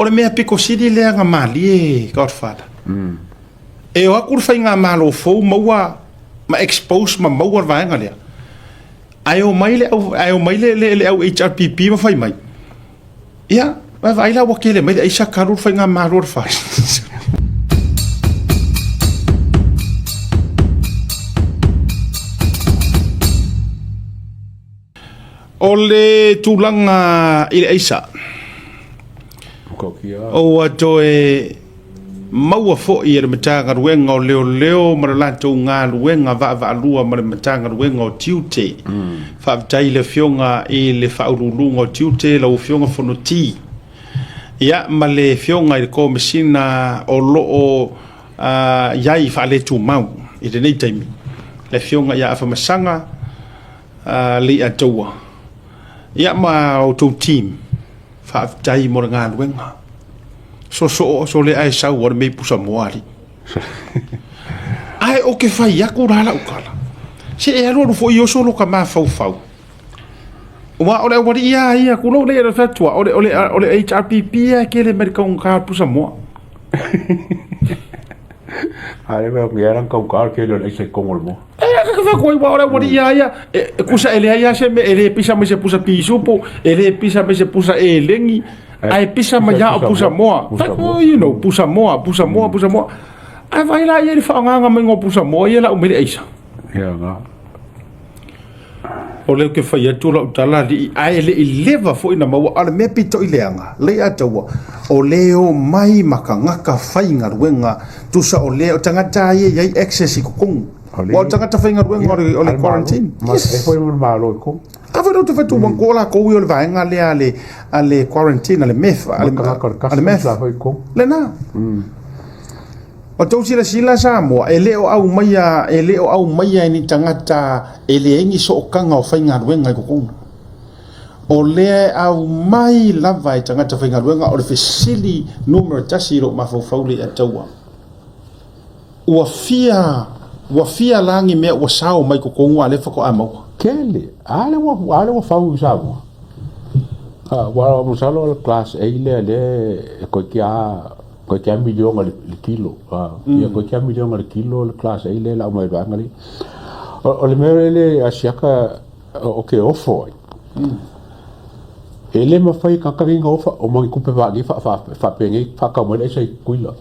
O le mea pito sili lea na malie Godfather. E o atu le faigamalo fou maua ma expose ma maua le vaega lea. Ae o mai le au, ae o mai le, le, le au HRPP ma fai mai. Ia, vaavaai la ua tele mai le aisa talu le faigamalo a le FAST. O le tulaga i le aisa, ua toe maua foi e le Matagaluega o Leoleo ma le latou galuega vaavaalua ma le Matagaluega o Tiute. Faafetai i le Afioga i le Faauluuluga o Tiute, lau Afioga Fonoti, ia ma le Afioga i le Komesina o lo o i ai faaletumau i lenei taimi, le Afioga ia Afamasaga Leiataua, ia ma outou team, faafetai mo le galuega. Soosoo sole ae sau o le mei pusa moa alii. Ae o ke fai aku la lau tala. Se e alu alu foi oso lo ka mafaufau. Ua o le aualii a ia tulou le le fatua o le o le o le HRPP a ke le mai kaugata pusa moa. A le mea o ke kaugata ke le aisa i kongo le moa. E ka ka fa koi wa o le aualii a ia e kusa e leai a se mea e le pisa mai se pusa pisupo e le pisa mai se pusa elengi ae pisa mai a o pusa moa. You know, pusa moa, pusa moa, pusa moa. Ae vai la ia i le faaaogaga mai o pusa moa ia lau mai le aisa. Ia nga. O lea ou te fai atu lau tala alii, ae le i leva foi na maua, a o le mea pito i leaga, Leiataua, o le omai ma tagata faigaluega, tusa o lea, o tagata ia e i ai access i totonu. Aua o tagata faigaluega o le quarantine. Yes. E foi ma le Malo i totonu. A foi lea ou te fai atu, o latou ia o le vaega lea a le quarantine, a le MEF. A le MEF. Lena. O tou silasila Samoa, e le o aumaia, e le o aumaia e ni tagata e leai ni sootaga o faigaluega i totonu. O lea e aumai lava e tagata faigaluega, o le fesili numera tasi i lou mafaufau Leiataua, ua fia, ua fia la ni mea ua sao mai totonu a o lea faatoa maua? Tele, a lea ua, a lea ua fau i Samoa. Ua masalo o le class A lea lea e toeitiiti lava Koe kia miliona le kilo. Ia koe kia miliona le kilo le class A le lau mai vaega le. O le mea le asiaka o ke ofo ai. E le mafai tagata nei ona ofa o mai tupe fa fa fa fa penei fa mai le aisa i Tutuila.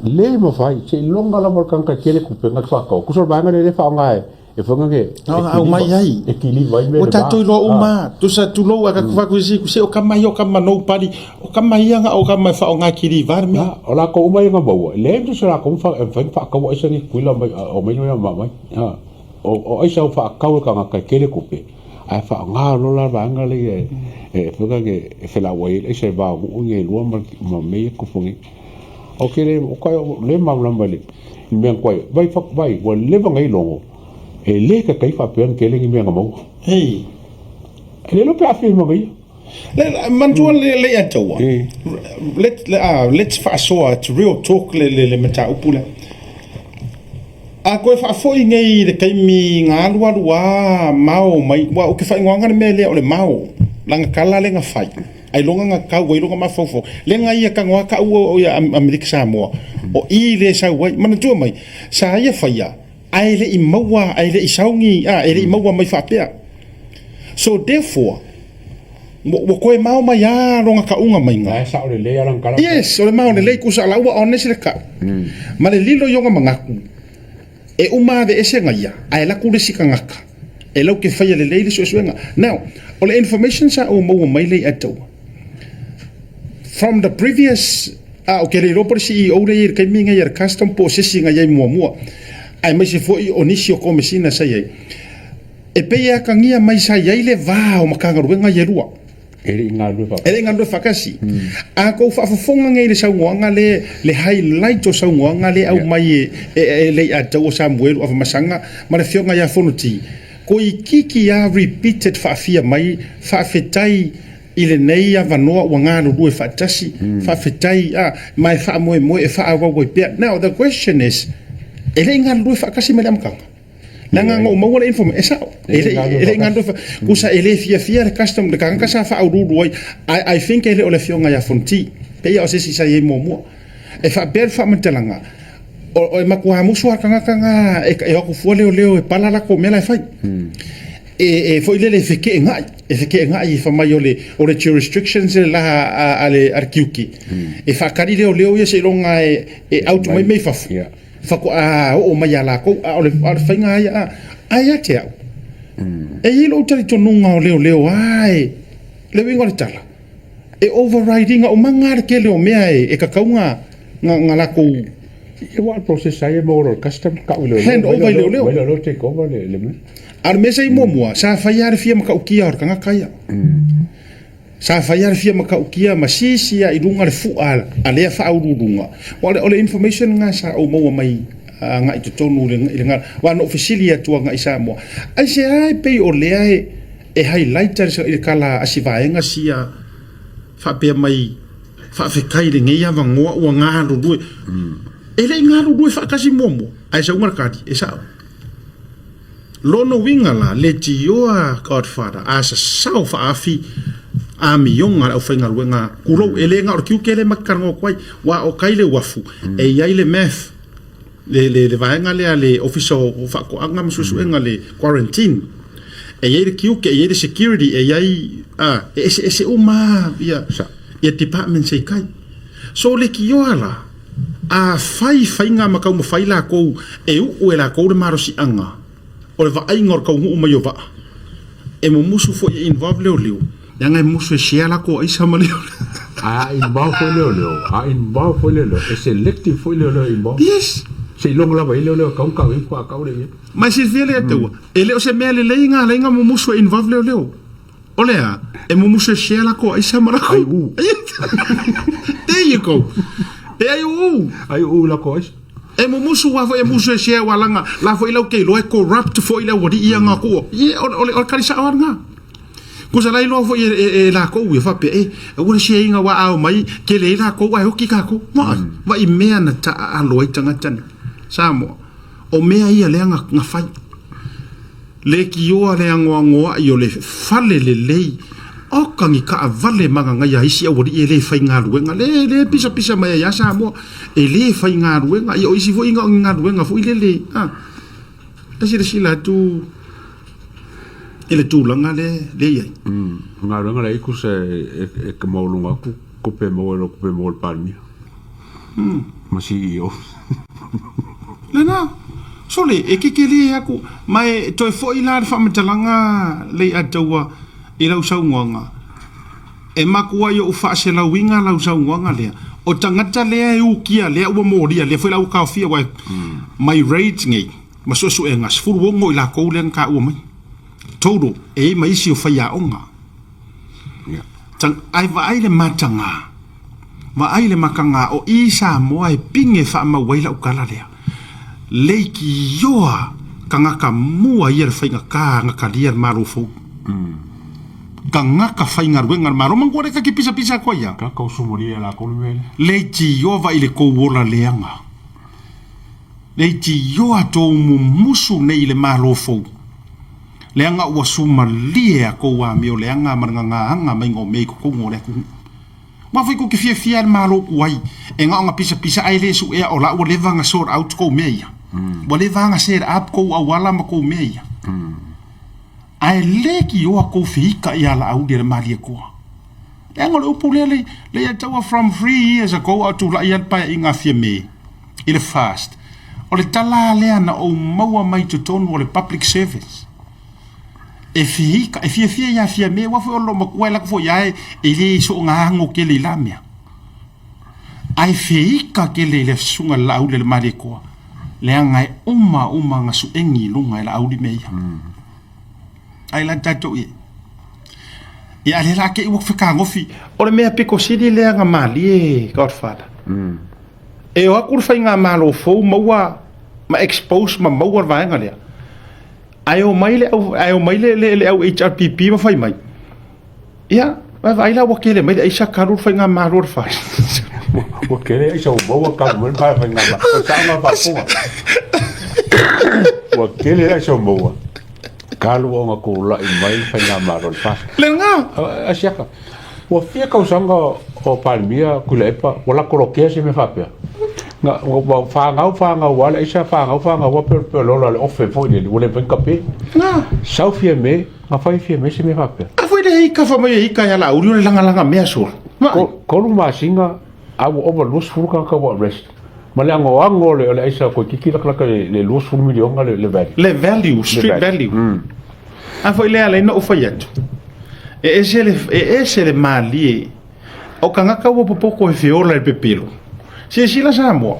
Le mafai seiloga lava o le tagata e tele tupe na te faatau. Tusa o le vaega lea e faaaoga e E whanga ke. No, au mai ai. E kiliva ai me le. O tatou iloa uma, tusa tulou a ka ku isi ku se o kama ia o kama no pari, o kama ia nga o kama e whaonga kiliva le mea. O la ko uma ia nga maua. Le mse se la ko fa fa fa ka wa isa ni kuila mai o mai no ma mai. Ha. O o aisa o fa kau ka nga ka kele kupe. Ai fa nga lo la va nga le e e whanga ke e whela wa i aisa e va o nge lua ma ma me ku fungi. O ke le o kai le ma la mai le mea koe, vai, vai, ua leva ngai logo, e le ka kai faapea na tele ni mea na maua. Hei. E le lo pe afi ma ngai. Le manatua le le ia taua. Let let's faasoa, it's real talk le le le mataupu lea. A koe faafoi nei i le taimi na alualu a mao mai, ua ou te faaigoaina le mea lea o le mao, lana tala lea na fai. Ailoga na tau ailoga mafaufau. Lea na ia tago a kau o ia Amerika Samoa. O i le sau ai. Manatua mai, sa ia faia, ae le i maua, ae le i sauni, a, e le i maua mai faapea. So therefore, ua toe mao mai a lona kauga maiga. Ae sao lelei a lana tala. Yes, o le mao lelei kusa la ua honest le kau. Ma le lilo i ona manatu, e uma aveese na ia, ae alu atu le isi tagata e lau te faia lelei le suesuega. Now, o le information sa ou maua mai lea ia te au, from the previous, a ou te le iloa po o le CEO lea e i ai i le taimi lenei a le Custom po o se isi na i ai muamua, aemaise foi o nisi o Komesina sa i ai, e pei e atagia mai sa i ai le va o Matagaluega ia e lua. E le i galulue faatasi. E le i galulue faatasi. A tou faafofoga nei i le saunoaga lea, le highlight o saunoaga lea e aumai e, e, e Leiataua Samuelu Afamasaga ma le Afioga ia Fonoti, toeitiiti lava repeated faafia mai, faafetai i lenei avanoa ua galulue faatasi, faafetai a, ma e faamoemoe e faaauau ai pea. Now the question is, e le i galulue faatasi mai le amataga? Leaga na ou maua le information, e sao, e le e le i galulue fa, tusa e le fiafia le custom, le tagata sa faauluulu ai, I, I think e le o le afioga ia Fonti. Pei lava o se isi sa i ai muamua. E faapea le faamatalaga, o e matua musu lava le tagata na e o atu fua leoleo e pala latou mea la e fai. E foi lele e feteenai, e feteenai fai mai o le jurisdictions le la a le tiute, e faatali leoleo ia seiloga e out mai mea i fafo, faatoa oo mai ia latou, a o le faiga lava ia. Ae ia te au, e i ai lou talitonuga o leoleo lava e, le uiga o le tala, e override ina uma le tele o mea e tatau ona latou. Ia aua o le process lava ia e maua loa e le custom, tau i leoleo, Hand over i leoleo. Mai leoleo take over le mea. A o le mea sa i muamua, sa fai lava le fia matautia o le tagata ia. Sa fai lava le fia matautia ma sisi lava i luga le fua a lea faauluuluga. Aua o le information lena sa ou maua mai agai i totonu i le aua na ou fesili atu agai i Samoa, aisea e pei o lea e highlight i le tala a si vaega sia faapea mai faafetai i lenei avanoa ua galulue. E le i galulue faatasi muamua, ae sauga le tali, e sao. Lona uiga la, leitioa Godfather a sasao faaafi amioga a le aufaigaluega tulou, e le na o le tiute lea ma te talanoa atu ai, aua o tai le uafu, e i ai le meth, le vaega lea a le Ofisa o Faatoaga ma Suesuega, le quarantine, e i ai le tiute, e i ai le security, e i ai, a, e eseese uma lava ia departments e i tai. So leitioa la, a fai faiga ma taumafai latou e uu e latou le malosiaga o le vaaiga o le taunuu mai o vaa, e mumusu foi e involve leoleo, leaga e musu e share latou aisa ma leoleo. A involve foi leoleo, a involve foi leoleo, e selective foi leoleo e involve. Yes. Seiloga lava i ai leoleo e tau tau i ai faatoa tau lea i ai. Ma e silafia le Atua, e le o se mea lelei na ala ai ona mumusu e involve leoleo. O le a? E mumusu e share lakou aisa ma lakou. Ai uu. There you go. E ai uu. Ai uu lakou aisa. E mumusu wa foi e musu e share wa langa la foi lau te iloa e corrupt foi le aualii ia nga kuo. Ye o le kali sao lava lena. Kusa la iloa foi e lakou ia faapea e aua le share ina wa a omai tele ai lakou ae oki kakou. Vaai, vai mea na taaalo ai tagata nei. Samoa, o mea ia lea na fai. Leitioa le anoanoai o le fale lelei, oka ni taavale mananaia a isi aualii e le faigaluega, le le pisapisa mai ai lava Samoa, e le faigaluega, ia o isi foi na o ni galuega foi lele, a. E silasila atu i le tulaga lea e i ai. O galuega lea tusa e maualuga atu tupe e maua i lo tupe e maua i le Palemia ma CEO. Lena, sole, e kekelee aku, ma e toe foi la le faamatalaga Leiataua i lau saunoaga, e matua i ou faaselauina lau saunoaga lea, o tagata lea e ukia lea ua molia, lea foi la ua taofia, aua mai raids nei ma suesuega, 16 i latou lea na taua mai, total, e i ai ma isi o faiaoga. Ae vaai le mataga, vaai le mataga o i Samoa e pine faamau ai lau tala lea. Leitioa tagata mua ia le faigata na talia le Malo fou. Tagata faigaluega a le Malo, manatua lea ta te pisapisa atu ai ia. Leitioa vaai le tou ola leaga. Leitioa tou mumusu nei i le Malo fou. Leaga ua sumalie a tou amio leaga ma le gagaaga maiga o mea i totonu o le atunuu. Aua foi tou te fiafia i le Malo tuai e na ona pisapisa ae le suea o la ua leva ona sort out tou mea ia. Ua leva ona set up tou auala ma tou mea ia. Ae le kioa tou feita ia Laauli e le Malietoa. Leaga o le upu lea le ia taua from 3 years ago a o tulai lava le Paeaiga a Fiame i le fast. O le tala lea na ou maua mai totonu o le public service. E fihika, e fiafia ia Fiame, aua foi o le loomatua e alu atu foi ia e le soona ago tele i la mea. Ae feika tele i le susuga i le Laauli a le Malietoa, leaga e uma uma na suegi i luga e Laauli mea ia. Ai la tatou i ai. Ia a lea la te i ua fetagofi. O le mea pito sili lea na malie Godfather. E o atu le faigamalo fou maua ma expose ma maua le vaega lea. Ae o mai le au, ae o mai le, le, le au HRPP ma fai mai. Ia, vaai la ua tele mai le aisa talu le faigamalo le fai. Ua tele aisa ua maua talu mai le faigamalo. O le sao na faafofoga. Ua tele aisa ua maua talu ona tulai mai le faigamalo le FAST. Lena. Asiaka. Ua fia tausaga o Palemia Tuilaepa ua latou lotea se mea faapea. Na ua fanau fanau lava le aisa fanau fanau lava pe pe lola le ofe foi lele ua le mafai ona tape. Na. Sau Fiame, na fai Fiame se mea faapea. A foi le ika fa mai e ika ia Laauli o le lagalaga mea sola. Vaai. 3 masina a ua ova 20 tagata ua arrest. Ma le anoano o le aisa toeitiiti latalata i le 20 miliona le value. Le value, street value. A foi lea ala ai na ou fai atu, e ese le, e ese le malie o tagata ua popoto e feola i le pepelo. Silasila Samoa,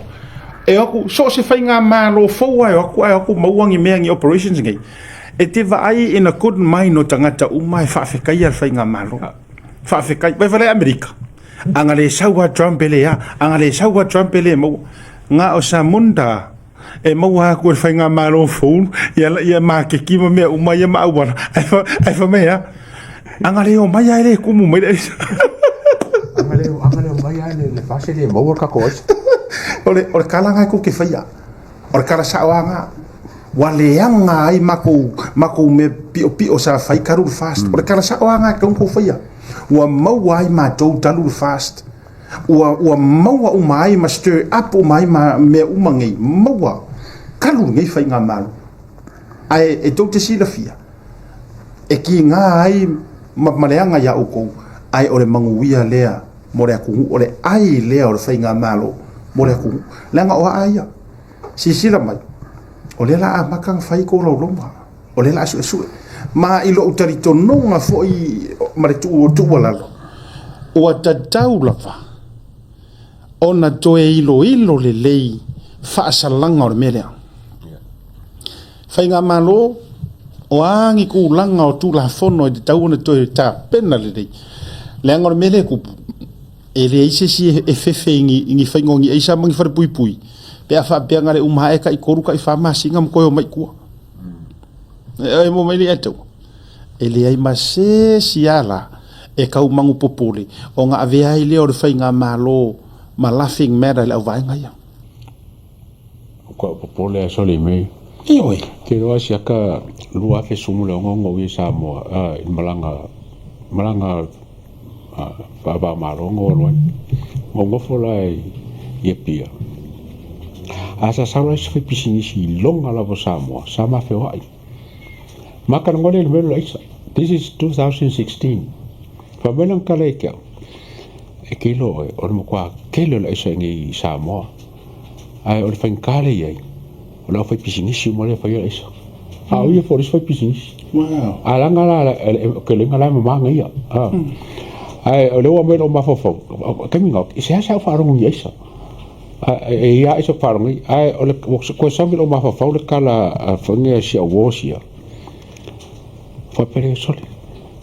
e o atu, so o se faigamalo fou lava e o atu ae o atu maua ni mea, ni operations nei, e te vaai in a good mind o tagata uma e faafetaia le faigamalo. Faafetai. Vai fale Amerika. Ana le sau a Trump e le a. Ana le sau a Trump e le maua. Na o Samunda e maua atu e le faigamalo fou ia ia maketi ma mea uma ia ma auala. Ai fa mai a. Ana le omai a e le kumu mai le aisa. Ana le omai a le fase le maua le tatou aisa. O le kala lena e tou te faia. O le tala sao lava lena. Ua leaga ai matou, matou mea piopio sa fai talu le FAST. O le tala sao lava lena e tatau ona outou faia. Ua maua ai matou talu le FAST. Ua, ua maua uma ai ma stir up uma ai ma mea uma nei. Maua talu lenei faigamalo. Ae e tou te silafia, e kiga ai ma, ma leaga iā outou, ae o le manuia lea mo le atunuu, o le ai lea o le faigamalo mo le atunuu. Leaga o aa ia, silasila mai, o lea la amata ona fai tolaulauga, o lea la suesue. Ma i lou talitonuga foi ma le tuualalo, ua tatau lava ona toe iloilo lelei faasalaga o le mea lea. Faigamalo, o a ni tulaga o Tulafono e tatau ona toe tapena lelei, leaga o le mea lea e tupu, e leai se isi e fefe i ni faiga o ni aisa ma ni falepuipui, pe a faapea na o le uma ae tai 3 tai 4 masina ma toe omai i tua. E maua mai le ia te au? E leai ma se isi ala e tau magupopole ona avea ai lea o le faigamalo ma laughing matter i le auvaega ia. Ua ou popole lava sole i mea ia. Ioe. Te iloa siaka 2016 ona ou i Samoa i malaga malaga faava-o-Malo na ou alu ai. Na ou nofo la i Apia, ae sa sau la isi faipisinisi iloga lava o Samoa sa ma feoai. Ma talanoa lea i le mea lea o le aisa. This is 2016. Fai mai lana tala ia te au, e te iloa oe, o le matua tele o le aisa i nei i Samoa. Ae o le faigata lea e i ai, o le aufaipisinisi uma lea e faia le aisa. A o ia foi o le isi faipisinisi. A laga la, ou te iloaina la e mama ana ia. Ae o lea ua aumai lou mafaufau, o le taimi lena, e seasea ou faalogo i ni aisa. E i ai aisa ou te faalogo ai, ae o le, ua toe sau i lou mafaufau le tala a si au uo sia, faapea lea, sole,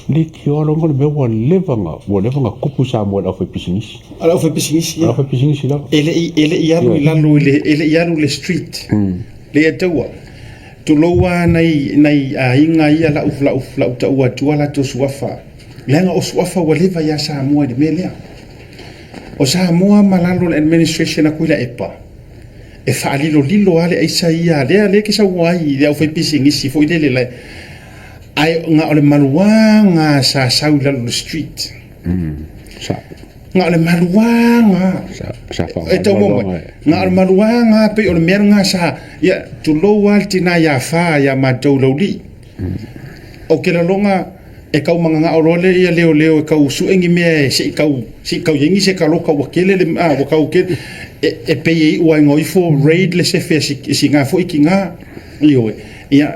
leitioa loa le mea ua leva na ua leva na tupu i Samoa i le aufaipisinisi. A le aufaipisinisi, ia. Aufaipisinisi lava. E le i, e le i alu i lalo i le, e le i alu i le street. Le ia taua. Tulou lava nai, nai aiga ia lau, lau, lau taua atua latou suafa. Leaga o suafa ua leva ia Samoa i le mea lea. O Samoa ma lalo o le administration a Tuilaepa, e faalilolilo lava le aisa ia, lea, lea e te saunoa ai i le aufaipisinisi foi lele la, Ae na o le maluaga sa sau i lalo o le street. Na o le maluaga. E tau maua mai. Na o le maluaga pei o le mea lena sa, ia, tulou lava le tina ia Fa ia matou i Laulii. Ou te lagona e tau mananao loa lea ia leoleo e tau sue ni mea se i tau, se i tau i ai ni se taloka ua tele le, a, ua tau tele, e pei e iu lava ina o ifo raid le sefe a si na foi tina. Ioe. Ia,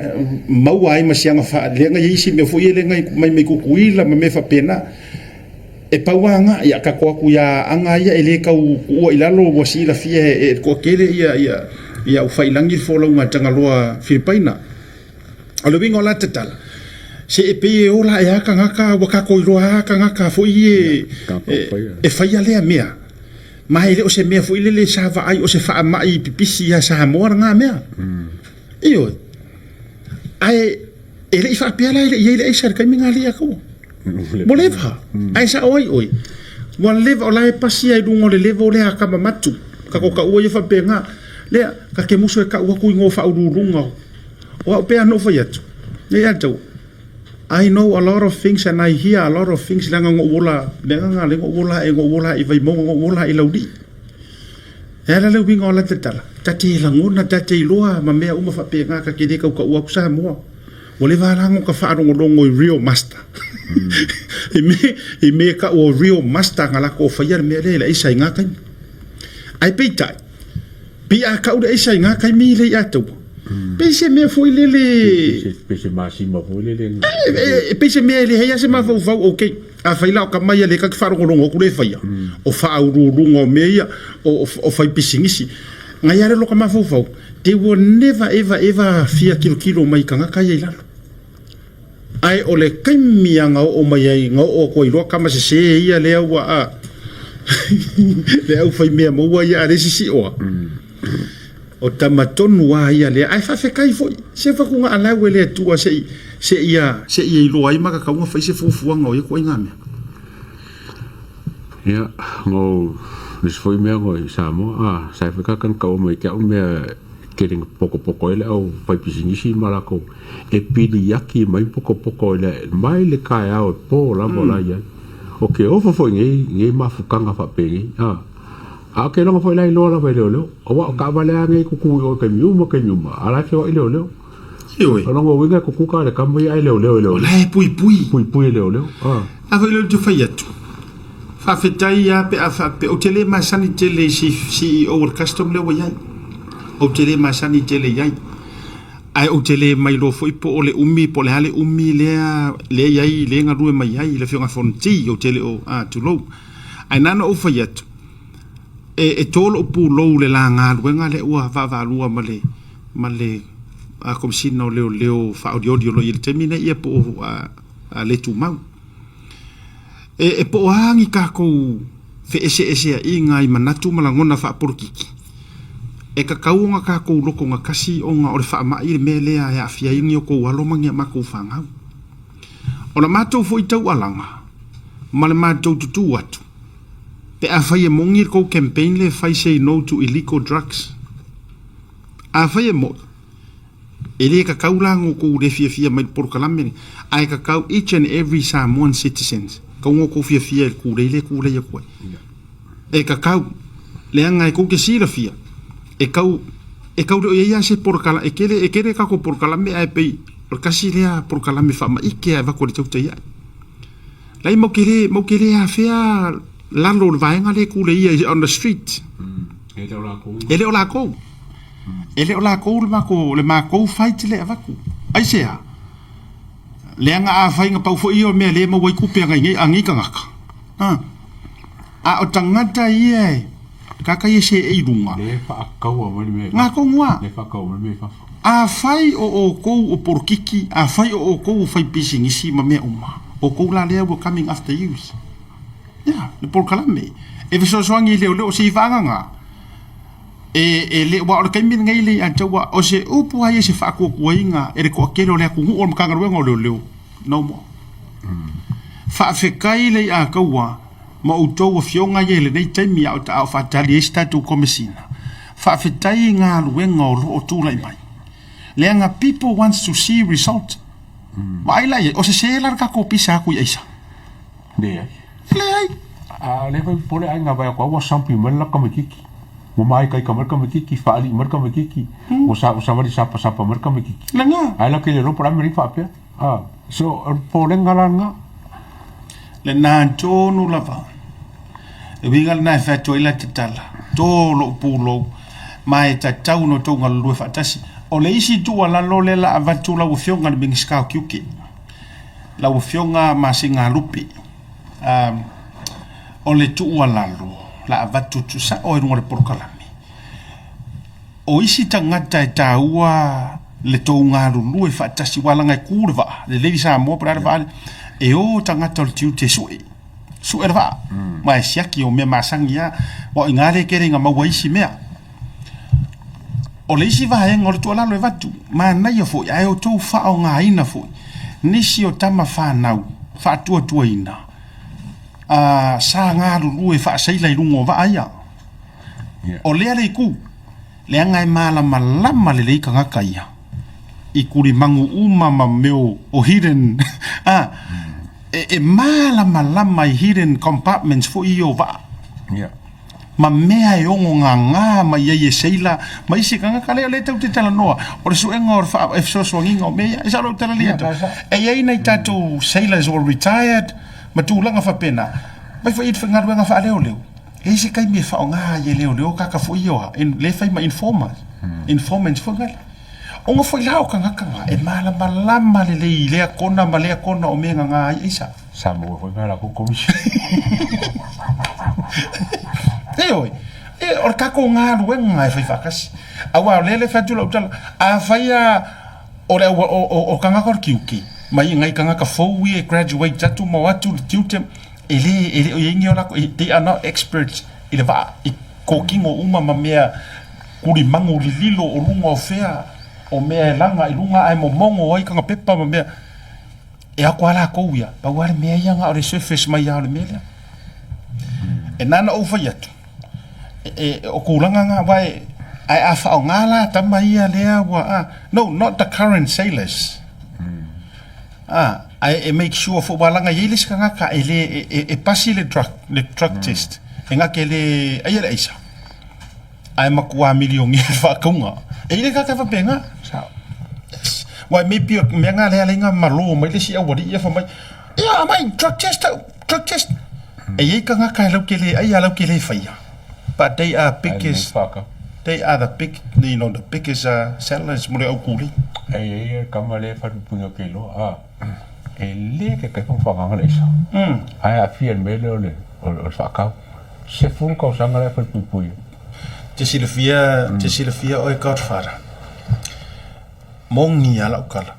maua ai ma si aga faaleaga ia isi mea foi ia lea mai mai Tutuila ma mea faapena. E pau lava na, ia tatou atu ia aga ia e le tau tuua i lalo ua silafia e le toatele ia ia ia Ufailagi le folauga a Tagaloa Filipaina. O le uiga o la tatala, se e pei e ola ae lava tagata ua tatou iloa lava tagata foi ia e faia lea mea. Ma e le o se mea foi lele sa vaai o se faamai pipisi ia Samoa lena mea. Ioe. Ae e le i faapea la e le i i ai le aisa i le taimi lena alii a taua. Ua leva. Ae sao ai oe, ua leva o la e pasi lava i luga o le level lea a Kamamatu. Ka ko taua ia faapena. Lea, ta te musu e tau atu igoa faauluuluga o au pei lava ona ou fai atu, nei a taua. I know a lot of things and I hear a lot of things leaga na ou ola, le agaga lea na ou ola ai, na ou ola i Vaimauga, na ou ola i Laulii. E ala le uiga o lata tala, ta te lagona, ta te iloa ma mea uma faapena, ta te le tautaua atu Samoa. Ua leva la ona ta faalogologo i real master. I mea, i mea e tau o real master na latou faia le mea lea i le aisa i na taimi. Ae peitai, pei a tau le aisa i na taimi le i ataua, pei se mea foi lele... Pei se masima foi lele. E pei se mea e leai lava se mafaufau, okay. Afai la o tama ia lea ta te faalogologo atu lea e faia, o faauluuluga o mea ia, o fai pisinisi. Na ia le loka mafaufau, they will never ever ever fia tilotilo mai i tagata ia i lalo. Ae o le taimi lava na oo mai ai, na oo atu ai loa tama sese ia lea ua a le aufaimea maua ia a le isi sioa. O tama tonu lava ia lea, ae faafetai foi, se fatuga alau e le Atua se i se ia se ia iloa ai matatau ona fai se fuafuaga o ia ituaiga mea. Ia, no nisi foi mea ngo i Samoa, a sa foi ka kan kau mai ke au mea tele na pokopoko ai le au fai pisinisi ma lakou e piliaki mai pokopoko i le mai le taeao e po lava la i ai. O ke ofo foi nei nei mafutaga faapenei, a A o ke iloga foi la iloa lava e leoleo. Aua o taavale a nei kuku i o i taimi uma taimi uma, a la e feoai leoleo. Ioe. O lona uiga e kuku ka le kama ia ae leoleo e leoleo. O la e puipui. Puipui e leoleo. A. A foi lea ou te fai atu, faafetai lava pe a faapea, ou te le masani tele i se CEO o le custom lea ua i ai. Ou te le masani tele i ai. Ae ou te le mailoa foi po o le umi, po o le a le umi lea lea i ai, lea e galue mai ai le Afioga ia Fonoti, ou te le o, a, tulou. Ae na ona ou fai atu, e, e to lou pulou i le la galuega lea ua vaavaalua ma le, ma le Komesina o Leoleo faaolioli o lo o i ai i le taimi lenei ia po o a, le tumau. E, e po o a ni tatou feeseeseaiga i manatu ma lagona faapolokiki, e tatau ona tatou lotogatasi ona o le faamai le mea lea e aafia ai ni o tou alo ma ni a matou fanau. O la matou foi taualaga ma le matou tutū atu, pe afai e moni le tou campaign lea e fai say no to illegal drugs. Afai e moi, e le tatau la no tou le fiafia mai le polokalame lea, ae tatau each and every Samoan citizens, tatau no tou fiafia i le tulei lea e tulei atu ai. E tatau, leaga e tou te silafia, e tau, e tau le o i ai lava se polokala, e tele, e tele tatou polokalame ae pei o le tasi lea polokalame faamaite e avatu e le tautai ae. Lai mau te le, mau te le afea lalo o le vaega lea e tulei ia on the street. E le o lakou. E le o lakou. E le o lakou le matou, le matou fight lea e avatu. Aisea? Leaga afai na pau foi ia o mea lea e maua ai tupe a nei, a nei tagata, a. A o tagata ia e tagata ia e seei i luga. Lea e faataua mai le mea i fafo. Ngā tonu a. Lea e faataua mai le mea i fafo. Afai o outou o polokiki, afai o outou o faipisinisi ma mea uma, outou la lea we're coming after you. Ia, le polokalame. E fesoasoani i leoleo se i faaagaga. E, e le, aua o le taimi lenei le ia te au, o se upu lava ia se faatuatuaina e le toatele o le atunuu o le Matagaluega o Leoleo, no more. Faafetai le ia taua ma outou afioga ia i lenei taimi a o faatali ai se tatou Komesina. Faafetai i galuega o lo o tulai mai. Leaga people wants to see result. Vaai la i ai, o sese la le tatou pisa atu i aisa? Leai. Leai. A o lea foi popole aiga vaai atu a ua sampi mai le la tamaititi. Ua maikaika mai le tamaititi, faalii mai le tamaititi, ua sa ua savali sapasapa mai le tamaititi. Lena. Ae la te le iloa po o le a le mea lea faapea. A, so o le popolega la lena. Lena tonu lava. Le uiga lena e fai atu ai la te tala, tō lou pulou, ma e tatau ona outou galulue faatasi. O le isi tuualalo lea la avatu lau Afioga i le Minisita o Tiute, lau Afioga Masina Lupe, o le tuualalo la avatu tuusao i luga o le polokalame, o isi tagata e taua le tou galulue faatasi aua leaga e ku le vaa, lelei Samoa po o le a le vaa, e o tagata o le tiute e sue, sue le vaa, ma e siaki o mea masani lava, aua o i ina lea e tele ina maua ai isi mea. O le isi vaega o le tuualalo e avatu, manaia foi ae outou faaaogaina foi nisi o tama fanau faatuatuaina sa galulue faaseila i luga o vaa ia. O lea le itu, leaga e malamalama lelei tagata ia i tulimagu uma ma mea o hidden. A, e, e mālamalama i hidden compartments foi ia o vaa. Yeah. Ma mea e ogo gagā mai ai e seila ma isi tagata lea lea tatou te talanoa o le suega o le faa e fesoasoaniga o mea ia e sao lau tala lea e i ai nai tatou sailors ua retired ma tulaga faapena mai foi i le galuega faaleoleo e i ai se taimi e faaaoga ai e leoleo tagata foi ia o lea e fai ma informers informants foi lea ona foi la o tagata na e malamalama lelei i lea kona ma lea kona o mea e gaga ai aisa. Sa maua foi ma latou komisi. Ioe, e, o le tatou galuega e fai faatasi. Aua o lea le fai atu lau tala, afai lava o le au, o, o, o tagata o le tiute, mai nai tagata fou ia e graduate atu ma o atu le tiute, e le, e le o i ai ni o latou, they are not experts i le vaa, i kokino uma ma mea kulimagu lililo o luga o fea, o mea e laga i luga ae momogo ai kana pepa ma mea. E ako a lakou ia, pau lava le mea ia na o le surface mai lava o le mea lea. E na ona ou fai atu, e, o tulaga na, aua e, ae a faaaoga la tama ia lea ua, a, no, not the current sailors. A, ae e make sure foi, aua leaga e i ai le isi tagata e le, e, e, e pasi le drug, le drug test, e na te le aia le aisa. Ae matua milionea le faatauga. E i ai le tagata e faapena. Sao. Yes. Wai maybe o mea ngā lea leinga malo mai le isi aualii ia fai mai, ia aumai drug test au, drug test. E i ai tagata e lau te le aia lau te le faia. But they are biggest, they are the big, you know, the biggest sellers mo le au kuli. E i ai le tama lea e falepuipuiga ke iloa, a, e le ke kai whakanga le aisa. Ae aafia i le mea lea o le, o le faakau. 10 tausaga la e falepuipui ai. Te silafia, te silafia oe Godfather. Moni a lau tala.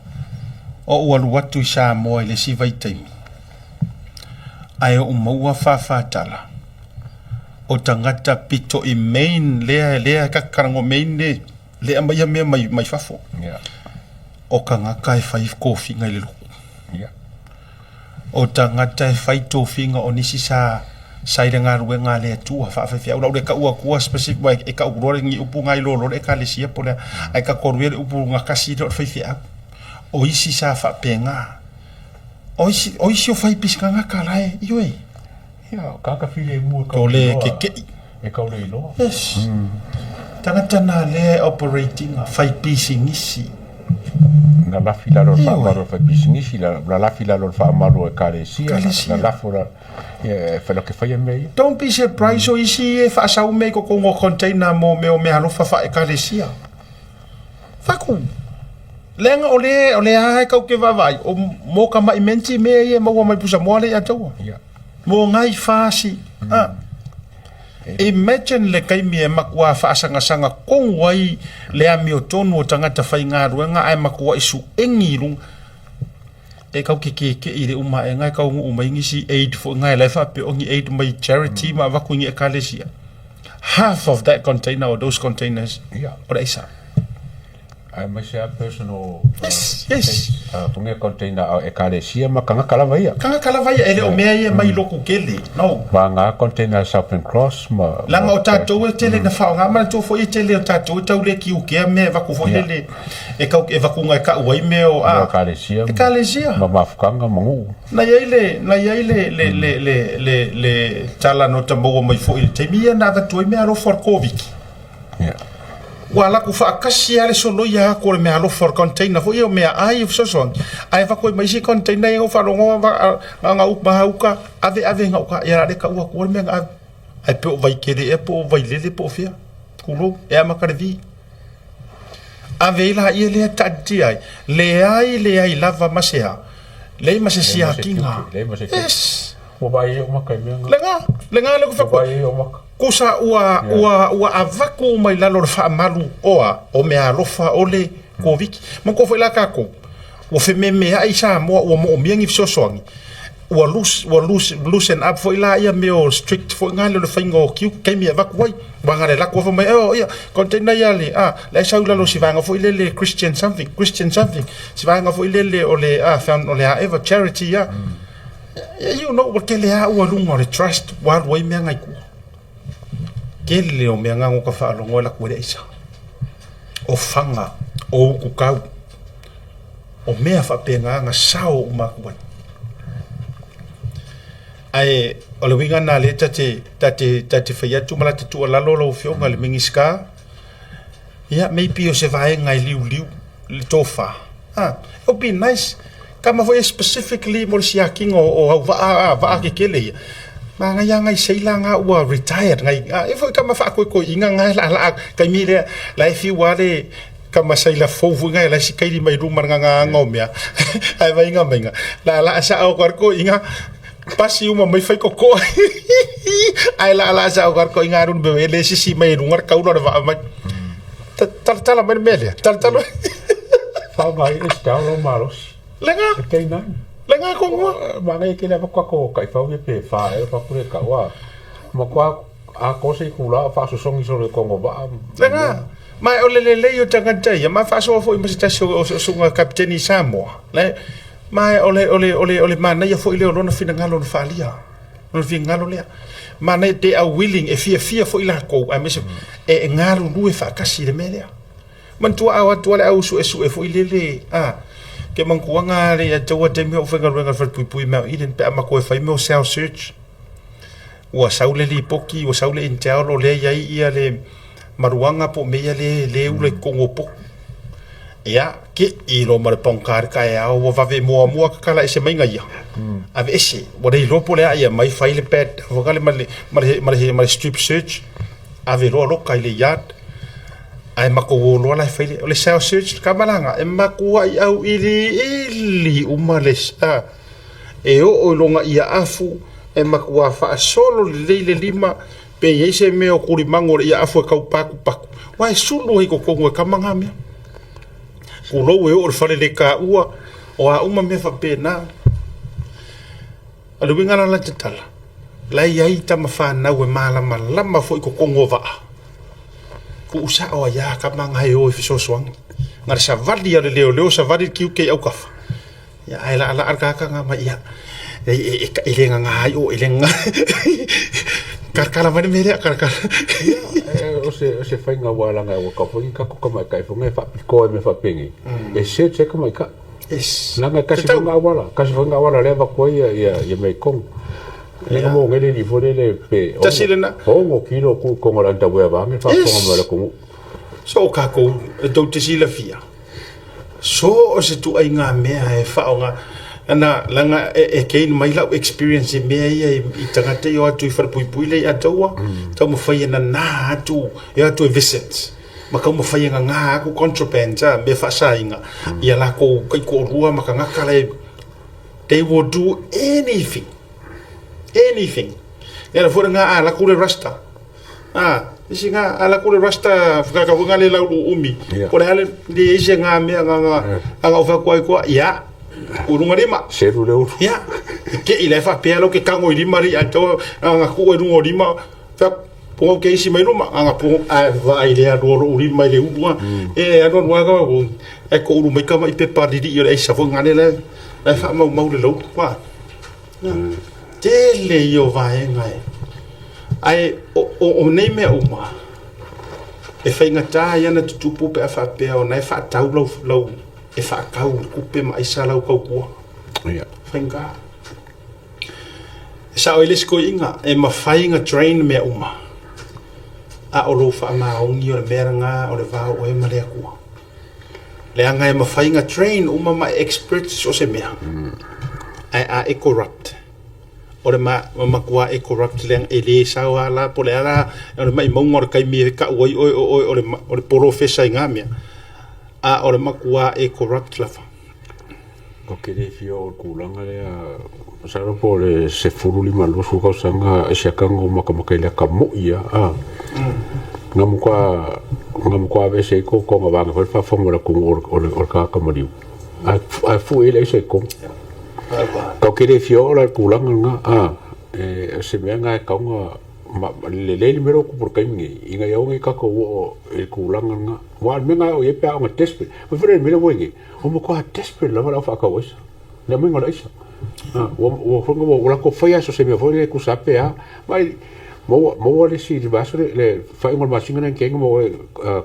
Oʻu alu atu i Samoa i le isi vaitaimi, ae oʻu maua fāfātala o tagata pito i main lea lea ka karago main le le aumaia mea mai mai fafo. Yeah. O tagata e fai kofiga i le lotu. Yeah. O tagata e fai tofiga o nisi sa sa i le galuega a le Atua faafaifeau lau le tau atua specific aua e tau loa ni upu na i lo le ekalesia po o le a ae tatou alu ia le upu gatasi lea o le faifeau. O isi sa faapena o isi o isi o fai pisinagata la e ioe. Ia, o tagata filemu e kau le keke'i. E kau le iloa. Yes. Tagata na lea e operate ina fai pisinisi. Na lafi lalo le faamalu o le fai pisinisi, na lafi lalo le faamalu o ekalesia, na lafo la, ia, e whai ke whaia mea ia. Don't be surprised o isi e faasau mea i totonu o container mo mea o meaalofa faa-ekalesia. Faku! Leaga o le, o le a e kau ke vaavaai, o mo ka maʻi menti mea ia e maua mai pusamoa lea ia te ua. Yeah. Mo ngai fasi. Ah. Imagine le taimi e matua faasagasagatonu ai le amiotonu o tagata faigaluega ae matuai suegi i luga. E kau ke kekeʻi i le uma aʻega e taunuu mai nisi aid foi na e la e faapea o ni aid mai charity ma avatu i ni ekalesia. Half of that container or those containers Yeah. o le aisa. Aemaise a personal Yes, yes. ko mea container a ekalesia ma tagata lava ia. Tagata lava ia, e le o mea ia mai lotu tele. No. Ma nga container Southern Cross ma Leaga o tatou e tele na faaaoga, manatua foi e tele o tatou e tau le kiukea mea e avatu foi lele e kau e avatu nai kau ai mea o a ekalesia. Ekalesia. Ma mafukaga ma nuu. Na i ai le na i ai le le le le le le tala na ota maua mai foi i le taimi ia na avatu ai mea alofa o le Koviti. Yeah. Ua alu atu faatasi lava le soloia atu o le meaalofa o le container foi ia o meaai e fesoasoani, ae avatu ai ma isi container ia na ou faalogo na ona uka ave ave gauta ia o le a le tau atua le mea na ave. Ae pe o Vaitele ea po o Vailele po o fea, tulou, e amata le V. Ave ai laia lea taatitia ai, leai leai lava ma se a, leai ma se siakiga. Yes. Ua vaai ai ou maka i mea na. Lena, lena lea ou te Ua vaai ai ou maka. Kusa ua, ua, ua avatu uma i lalo o le faamalu o a, o meaalofa o le Koviti. Manatua foi la tatou, ua fememeai Samoa ua moomia ni fesoasoani, ua loose, ua loose, loosen up foi la ia mea o strict foi na le o le faiga o tiute, taimi e avatu ai. Aua na le alu atu lava fai mai, oh ia, container ia le, a, la e sau i lalo o si vaega foi lele Christian something, Christian something, si vaega foi lele o le, a, found, o le a eva, charity ia. You know, ua tele lava ua luga o le trust ua alu ai mea na i tua. Tele o mea na ka faalogo e alu atu ai le aisa. O faga, o utu tau, o mea faapena na sao uma atu ai. Ae o le uiga lena lea ta te, ta te, ta te fai atu ma la te tuualalo lau Afioga i le Minisita, ia maybe o se vaega e liuliu le tofa. Ah, it would be nice. Kama foi specifically mo le siakiga o, o au vaa, ah, vaa kekele ia. Manaia ngai seila nga ua retired ngai. Ah, e foi kama faakoikoiina nga la la kaimi lea la e fiu ale kama saila fou foi ngai la si kaili mai luma nga nga nga o mea. Ai vai nga mai nga. La la sa o ko inga pasi uma mai fai koko. Ai la la sa o ko inga run be le sisi mai lunga kaula le va mai. Talatala mai le mea lea. Talatala. Faaaoga ai le sitao lau malosi. Le ga. E K9. Le ga konua. Manaia tele ava kako taifau ia pe fa ea fatu le tau a. Matua atoa se itula o faasosogi solo i totonu o vaa. Le ga. Ma o le lelei o tagata ia, ma faasoa foi ma se tasi o susuga kapiteni i Samoa. Le, ma o le, o le, o le, o le manaia foi lea o lona finagalo na faaalia. Lona finagalo lea. Manaia, they are willing, e fiafia foi lakou, aemaise e galulue faatasi i le mea lea. Manatua a o atu lava le au suesue foi lele, a, ke manatuaga le ia te au taimi o faigaluega i le falepuipui Mount Eden pe a matou e fai mea o cell search. Ua sau le lipoti, ua sau le intel o lea e i ai ia le maluaga po o mea ia le le ula i totonu o potu. Ia, kei loa ma le pogata i le taeao ua vave muamua tatala ese mai ia, aveese, ua le iloa po o le a ia mai fai le bed foi lea ma le ma le ma le ma le strip search, ave loa loka i le yard. Ae matou o loa la e fai le, o le cell search le kamalaga, e matuai auiliili uma le, e oo i lona ia afu, e matua faasolo lelei le lima, pe i ai se mea o tulimagu o le ia afu e tau patupatu, aua e sulu ai i totonu e kama na mea. Tulou e oo i le fale le taua, o a uma mea faapena. O le uiga la o la ta tala, o la e i ai tama fanau e malamalama foi i totonu o vaa, tuu sao ai lava tama na e o e fesoasoani. Na o le savali lava o le leoleo savali le tiute i autafa, ia ae laalaa le tagata na mai, ia, e le nana ai oe, e le nana. Talatala mai le mea lea, talatala. Ia, o se faiga aua leaga ua tau foi ni tatou tamaitai foi nei e faapitoa i mea faapenei, e search ai tamaitai. Yes. Leaga e tasi foi na auala, tasi foi na auala lea e avatu ai ia mea i totonu. Le na mo ngele ni foi lele pe Tasi lena. 6 kilo ku i totonu o le underwear vaeane faafofoga mai o le atunuu. So o kākou e tou te silafia, so o se tuaiga mea e faaaoga ana leaga e gain mai lau experience i mea ia i tagata ia o atu i falepuipui lea i Ataua, taumafai e nana atu, e o atu e visit ma taumafai e nana atu contraband a mea faasaina ia lakou taitoalua ma tagata la e they will do anything, anything. Lea la foi lena a alu atu le rasta, a isi nga ala ku le rasta whakaka foi nga le lau umi po le ale le isi nga mea nga nga anga o whaku ai koa ia urunga lima Seru le ulu. ia ke i le whapea lo ke kango i lima ri a to anga ku e runga o lima wha pongo ke isi mai luma anga pongo a va ai le alu o lima i le ulu e alu alu aga o e ko ulu mai kama i pepa riri i o le aisa foi nga le le le wha mau mau le lau kwa Tele ia o vaega e. Ae o nei mea uma, e faigata ai ona tutupu pe a faapea o na e faatau lau, lau e faatau le tupe ma aisa lau tautua. Yeah. Faigata. E sao ai le isi toeaiina, e mafai ona train mea uma, a o lou faamaoni o le mea lena o le va o oe ma le Atua. Leaga e mafai ona train uma ma e expert so o se mea, ae a e corrupt, o le matua e corrupt leaga e le sao lava la po o le a la o le maumauga o le taimi e tau ai oe o oe o le polofesa i na mea, a o le matua e corrupt lava. Ou te le fia oo i le tulaga lea, masalo po o le 15 20 tausaga e siaka na ou matamata i le ata moi lava a. Na matua na matua aveese ai totoga vaega foi le faafofoga o le atunuu o le tagata maliu ae fue ai le aisa i totonu. Tatou te le fia oo la i le tulaga lena a, o se mea lena e tatau ona lelei le mea lea ua tupu i le taimi nei ina ia aua ne i tatou oo i le tulaga lena. Aua o le mea lena e oo i ai pe a oo ina desperate. Fai foi le mea lea ua i ai nei, Ua matua desperate lava le au faatau aisa, le aumaiga o le aisa. Ua, ua, ua, ua latou faia so se mea foi lea e tusa pe a. Mai, maua, maua le isi i le vaiaso le, le faaiuga o le masina lea na tea nei maua ai,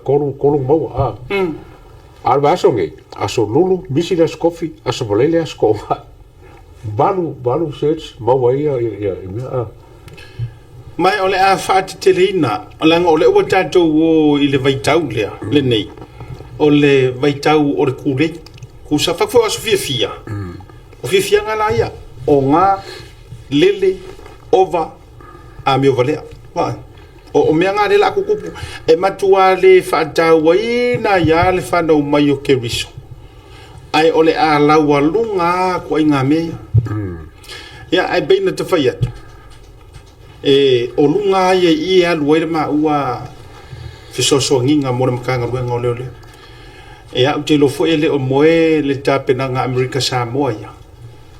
tolu, tolu maua, a. A o le vaiaso nei, aso Lulu, misi le aso Tofi, aso Faraile, aso Toonai. 8 search maua ai ia mea a. Ma o le a faateteleina, leaga o lea ua tatou o i le vaitau lea, lenei, o le vaitau o le kūlei. Kusa fai foi o aso fiafia, o fiafiaga la ia, o gā, lele, ova, amio valea. Vaai, o mea ngā lea o le a tutupu, e matua le faatauaina ai lava le fanau mai o Keriso, ae o le a laualuga lava ituaiga mea ia. Ia, ae pei ona ta fai atu, e, o luga lava ia i i e alu ai le maua fesoasoaniga mo le Matagaluega o Leoleo. Ia, ou te iloa foi e le o moe le tapenaga a Amerika Samoa ia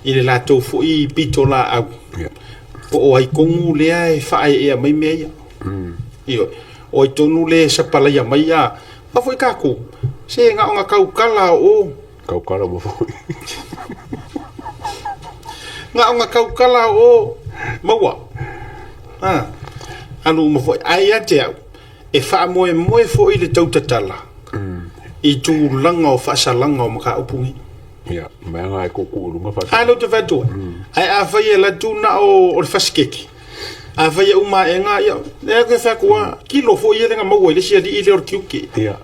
i le latou foi pitolaau, po o ai tonu lea e faaeaea mai mea ia. Ioe, o ai tonu lea e sapalaia mai a foi tatou, se na ona tautala o Tautala uma foi. Na ona tautala o maua. A, alu uma foi. Ae ia te au, e faamoemoe foi le tautatala i tulaga o faasalaga o mataupu nei. Ia, mea na e tuutuu i luga faasalaga. A lea ou te fai atu ai. Ae afai e alu atu na o le fasikeke, afai e uma aega, ia, lea ou te fai atu lava, kilo foi ia lea na maua i le isi alii lea o le tiute. Ia.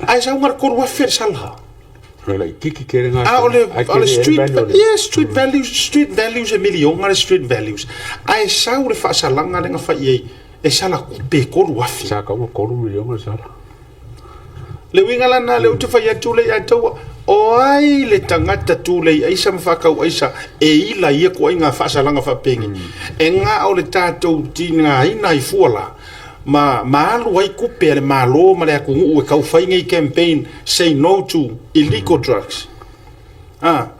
Ae sau na o le 3,000 le sala. O le laitiiti tele na. A o le, o le street, yeah, street values, street values e miliona le street values. Ae sau le faasalaga lea na fai i ai, e sala tupe e 3,000. Sa tau na 3 miliona le sala. Le uiga la lena, lea ou te fai atu lea ia te au, o ai le tagata tulei aisa ma faatau aisa e ila ia ituaiga faasalaga faapenei? E na o le tatou tigaina ai fua la, ma ma alu ai tupe a le Malo ma le atunuu e tau fai nei campaign say no to illegal drugs. A,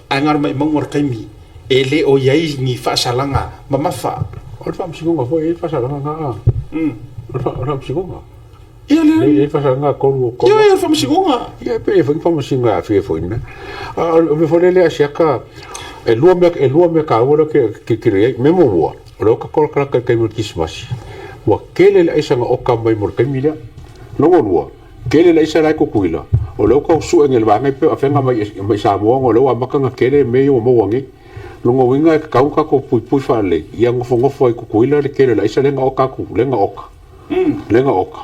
ae na o le maumauga o le taimi e le o i ai ni faasalaga mamafa. O le faamasinoga foi e i ai faasalaga na. O le faamasinoga. Ia le. E i ai faasalaga 3. Ia le faamasinoga. Ia pe i ai foi ni faamasinoga e aafia foi i mea. A o le mea foi lea a siaka, e 2 mea taua lea ou te tilotilo i ai. Mea muamua, o le oka kolakalaka i le taimi o le Kerisimasi, ua tele le aisa na oka mai mo le taimi lea. Lona lua, tele le aisa la e Tutuila, o lea ua tau sue nei e le vaega pe o afea mai i Samoa ona o lea ua amata ona tele mea ia ua maua nei. Lona uiga e tatau ona tatou puipui faalelei, ia nofonofo ai i Tutuila le tele o le aisa lea na oka atu, lea na oka, lea na oka.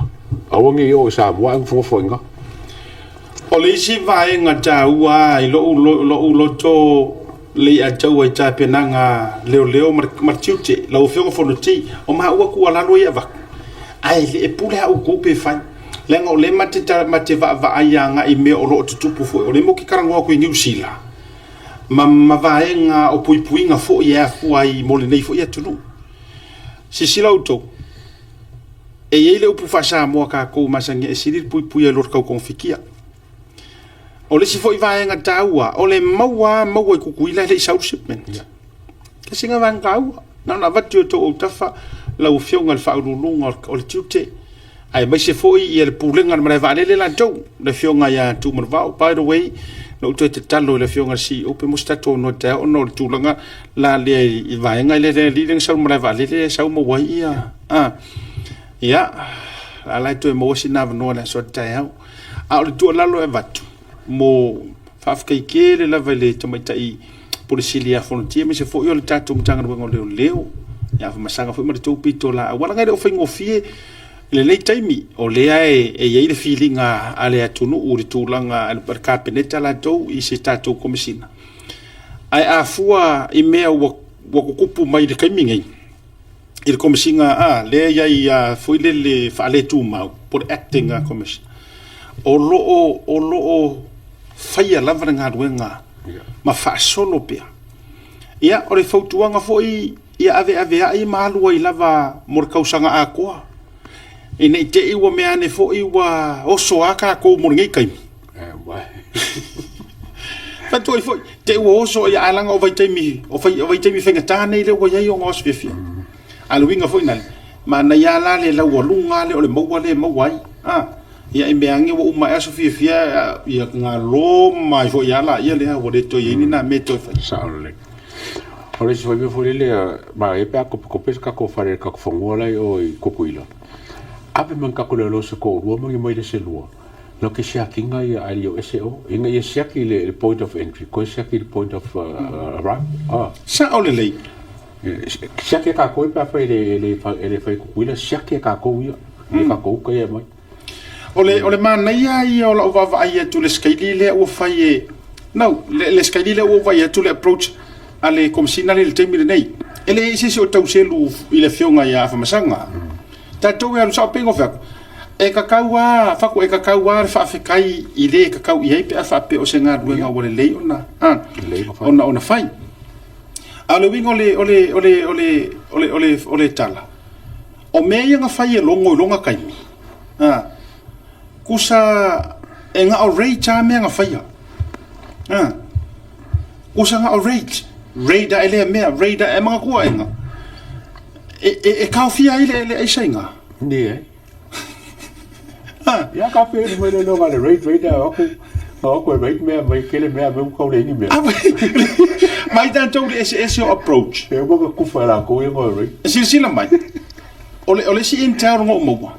Aua ne i oo i Samoa ae nofonofo ai i ina. O le isi vaega taua i lou loto Leiataua i tapenaga leoleo ma le tiute, lau Afioga Fonoti, o maua tuualalo ia e avatu, ae le e pule lava outou pe fai, leaga o lea ma te vaavaai agai i mea o lo o tutupu foi. O lea matou te talanoa atu i Niu Sila ma vaega o puipuiga foi e afua ai mo lenei foi atunuu. Silasila outou, e i ai le upu faa-Samoa a tatou masani ai, e sili le puipuia i lo le tau togafitia. O le isi foi vaega taua, o le maua lava maua i Tutuila e le i sau le shipment. Yeah. Tasi lena vaega taua. Na ona avatu i outou autafa lau Afioga i le Faauluuluga o le Tiute, aemaise foi ia le Pulega o le Malae Vaalele latou, le Afioga ia Tuumanuvao. By the way, na ou toe tatalo i le Afioga i le CEO pe maua se tatou avanoa taeao ona o le tulaga la lea i vaega lea le alii lea na sau i le malae vaalele e sau maua ai ia. Ah, ia, la la e toe maua sina avanoa i le aso a taeao. A o le tuualalo e avatu, mo faafetai tele lava i le tamaitai Pule Sili ia Fonotia, aemaise foi o le tatou Matagaluega o Leoleo, ia Afamasaga foi ma le tou pitolaau. Leaga e le o faigofie lenei taimi, o lea e i ai le filiga a le atunuu i le tulaga a le Kapeneta latou i se tatou Komesina. Ae a fua i mea ua tutupu mai i le taimi nei, i le Komesina a lea e i ai a foi lele faaletumau po o le acting commission, o lo o faia lava le galuega ma faasolo pea. Ia, o le fautuaga foi ia aveaveai ma alu ai lava mo le tausaga atoa, ina ne i te i ua mea ane foi ua oso lava tatou mo lenei taimi. Fai atu ai foi, te i ua oso, ia, ae leaga o vaitaimi, o vaitaimi faigata nei lea ua i ai ona o aso fiafia. A o le uiga foi lea, manaia lava la le laualuga lea o le maua lea e maua ai. A, ia i mea ane ua uma ae aso fiafia, ia galo mai foi lava laia lea, ua le toe i ai ni na mea e toe fai. Sao lelei. O le isi foi mea foi lele, manaia pe a kopekope se tatou fale i le tatou fanua la e i o i Tutuila. Ave ma ni tatou leoleo se toalua ma ni maile se lua. Lau ke siakiga ia ae le i o ese o, ina ia siaki le, le point of entry, koe siaki le point of uh, arrival. Ah. Sao lelei. Siaki e kākou ia pe afai e le, e le, e le fai Kukuila, siaki e kākou ia. Mm. E kākou uka ia mai. O le, o le manaia ia o lau vaavaai atu le skeili lea ua fai e... No, le, le skeili lea ua vaai atu le approach a le Komesina lea i le taimi lenei. E leai se isi o tau selu i le afioga ia Afamasaga. Mm. Tatou e alu sao pei ona fai atu, e kakau a, faku e kakau a le faafetai i le e kakau i ai pe a faapea o se galuega ua lelei ona, a, ona, ona fai. A o le uiga o le, o le, o le, o le, o le, o le, o le tala, o mea ia na fai e Logo i lona taimi, a, kusa e na o rate a mea na faia. A, kusa na o rate, rate a e lea mea, rate a e manatua e na. E, e, e kaofia ai le, le aisa i ngā? Ni e. Ha. Ia ka pē mai le loga le rate rate a aku. A aku e rate mea mai kele mea me ukau le ini mea. Mai tātou le ese ese o approach. E uma ka kufa e la ko ia ngoi rate. Silasila mai. O le, o le isi intel ngo maua.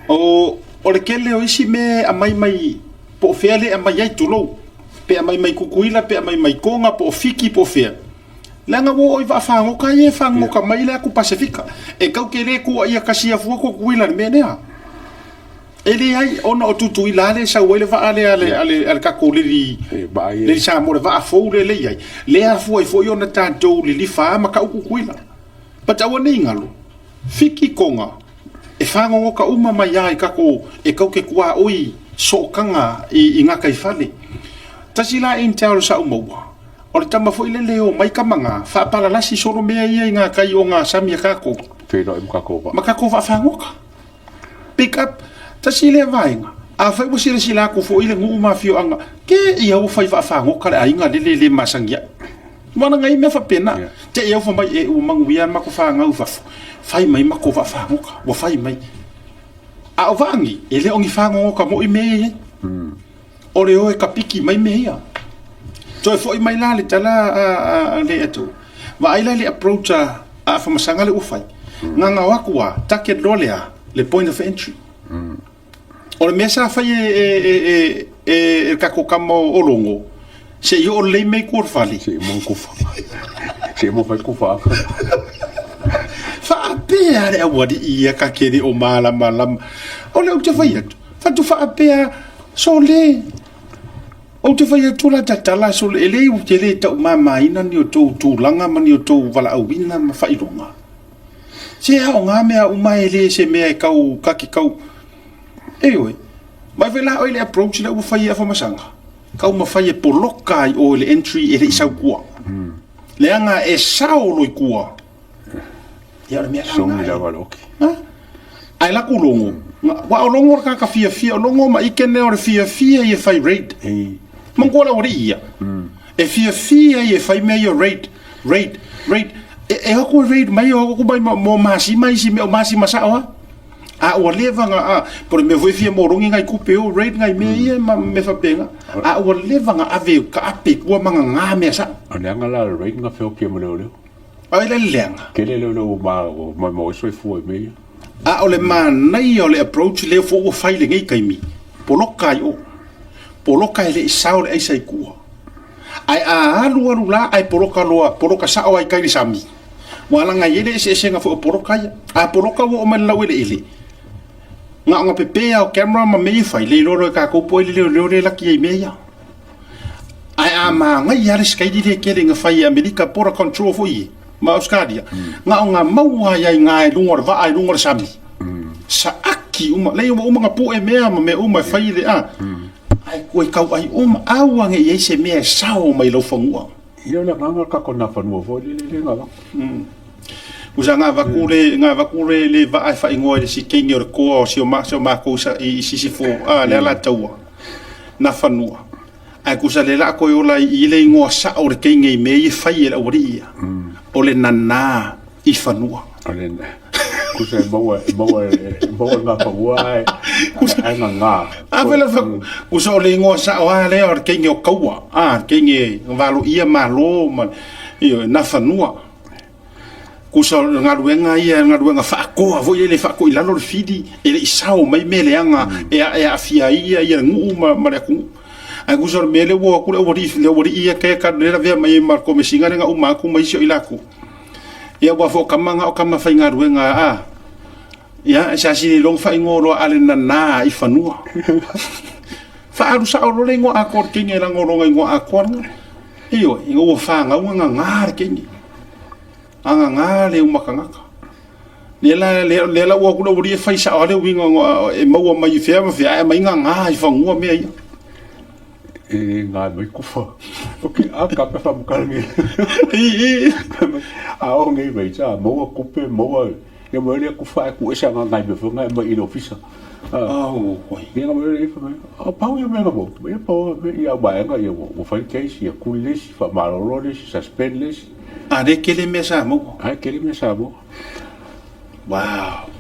O, o le kele o isi mea e aumai mai po o fea le aumai ai tulou. Pe aumai mai Kukuila, pe aumai mai Koga, po o Fiki, po o fea. Leaga ua oo i vaafagoka ia e fagoka mai le atu Pasefika. E tau te le tuuaia kasi afua Tutuila i le mea lea. E leai, ona o Tutuila lava lea e sau ai le vaa lea a le, a le, a le tatou leli, leli Samoa, le vaa fou lea lea e i ai. Lea afua ai foi ona tatou lilifa lava ma tau Tutuila. But aua ne i galo, Fiki Koga, e fagogota uma mai lava i tatou, e tau te tuaoi sootaga i, i gataifale. Tasi la intel sa ou maua, O le tama foi lele e omai tama na, faapalalasi solo mea ia i ngā kai o ngā sami a kākou. Whenua ma kākou vaa. Ma kākou vaa fāgoka. Pick up. Tasi lea vaega. Afai ua silasila atu foi le nuu ma afioaga, ke ia ua fai vaa fāgoka le aiga lele e le masani ai. Ua lana ai mea faapena. Yeah. Te i au fai mai e ua manuia ma ko whāngau i fafo. Fai mai ma ko vaa fāgoka. Ua fai mai. A o vaa nei, e le o ni fāgogoka moi mea ia i ai. O le oe ka piki mai mea ia. Toe foi mai la le tala a le atu. Vaai la le approach a Afamasaga le ua fai. Gagao aku a, target loa le a, le point of entry. O le mea sa fai e le tatou tama o Logo, se i oo lelei mea i tua o le fale. Se i mo kufa. Se i mo fai kufa. Faapea le aualii ia ka ke le o malamalama. O le ou te fai atu. Fatu faapea, Sole, ou te fai atu la tatala, sole, e le ou te le taumamaina ni o tou tulaga ma ni o tou valaauina ma faailoga. Se a o ngā mea uma e le se mea e kau, ka ke kau. Ioe, mai foi la oe le approach lea ua fai e Afamasaga, kau mafai e poloka ai oe le entry e le i sau kua. Leaga e sao loi kua. Ia o le mea la Songi lava le oki. Ha? Ae la ku logo. Wa o logo le kaka fiafia, o logo ma ike ne o le fiafia i e fai raid. Ei. Manatua le aualii ia. E fiafia i e fai mea ia raid, raid, raid. E, e o atu e raid mai, o atu mai mo masima isi mea o masima sao a. A ua leva na, a, po o le mea foi e fia mologi nai tupe o raid nai mea ia ma mea faapena. A ua leva na ave taape i tua ma gagā mea sao. O le aga la o le raid na feoki ai ma leoleo. Ai le leaga. Tele leo leo ma ma ma oi soifua i mea ia. A o le manaia o le approach lea foi ua fai i lenei taimi, poloka ai o. Poloka e le i sao le aisa i tua. Ae a alu alu la ae poloka loa, poloka sao ai kai le sami. Ua alaga i ai le eseesega foi o poloka ia. A poloka ua oo mai le laueleele, na ona pepe lava o camera ma mea ia fai, le iloa loa e tatou po o ai le leoleo lea e laki ai i mea ia. Ae a manaia lava le sikaili lea tele na fai e Amerika, border control foi ia, ma Ausetalia, na ona maua ai lava i ina i luga o le vaa i luga o le sami, saaki uma, leai ua uma ona pue mea ma mea uma e fai le a, ae toe tauai uma, aua ne i i ai se mea e sao mai lau fanua. Ia o le agaga o le tatou Nafanua foi lele lea na avatu. Usa na avatu le na avatu le le vaa e faaigoa i le sikeini o le toa o si o ma si o makou sa i Sisifo a le Alataua Nafanua. Ae tusa lea la a toe ola i i le igoa sao o le teine i mea ia e fai e le aualii ia, o le nanā i fanua. O le tusa e maua e maua e maua le Nafanua ae ae gagā. A foi la tusa o le igoa sao lava lea o le teine o Kaua, a le teine na valoia Malo ma ioe Nafanua. Kusa o le galuega ia, galuega faakoa foi lele e faatoa i lalo le fili, e le i sao mai mea leaga e aafia ai ia le nuu ma le atunuu. Ae kusa o le mea lea ua o atu le aualii, le aualii ia ke ka le lavea mai ai ma le komesina lea na uma atu ma isi o i latou. Ia aua foi o tama na o tama faigaluega a ia e silasila iloa na faaigoa loa a le nana i fanua. Faaalu sao loa le igoa atoa o le teine leaga o lona igoa atoa lena. Ioe, ina ua fanau na nana le teine. Agana le uma tagata. Lea la, lea, lea la ua o atu le aualii e fai sao lava le uiga e maua mai i fea ma fea, ae aumai gagā i fanua mea ia. E ngā mai kufa. Ok, a ka pe whamukara nge. I, i. A o nge mai ta, maua kupe, maua, ia mai le kufa e ku ese nga ngai me whanga e mai i le ofisa. Au, oi. Ia nga mai le ifa mai. O pau ia mea mo, ia pau ia waenga ia ua fai case ia kuli le isi, whamalolo le isi, suspend le isi. A le kele mea sa maua. Ai kele mea sa maua. Wow.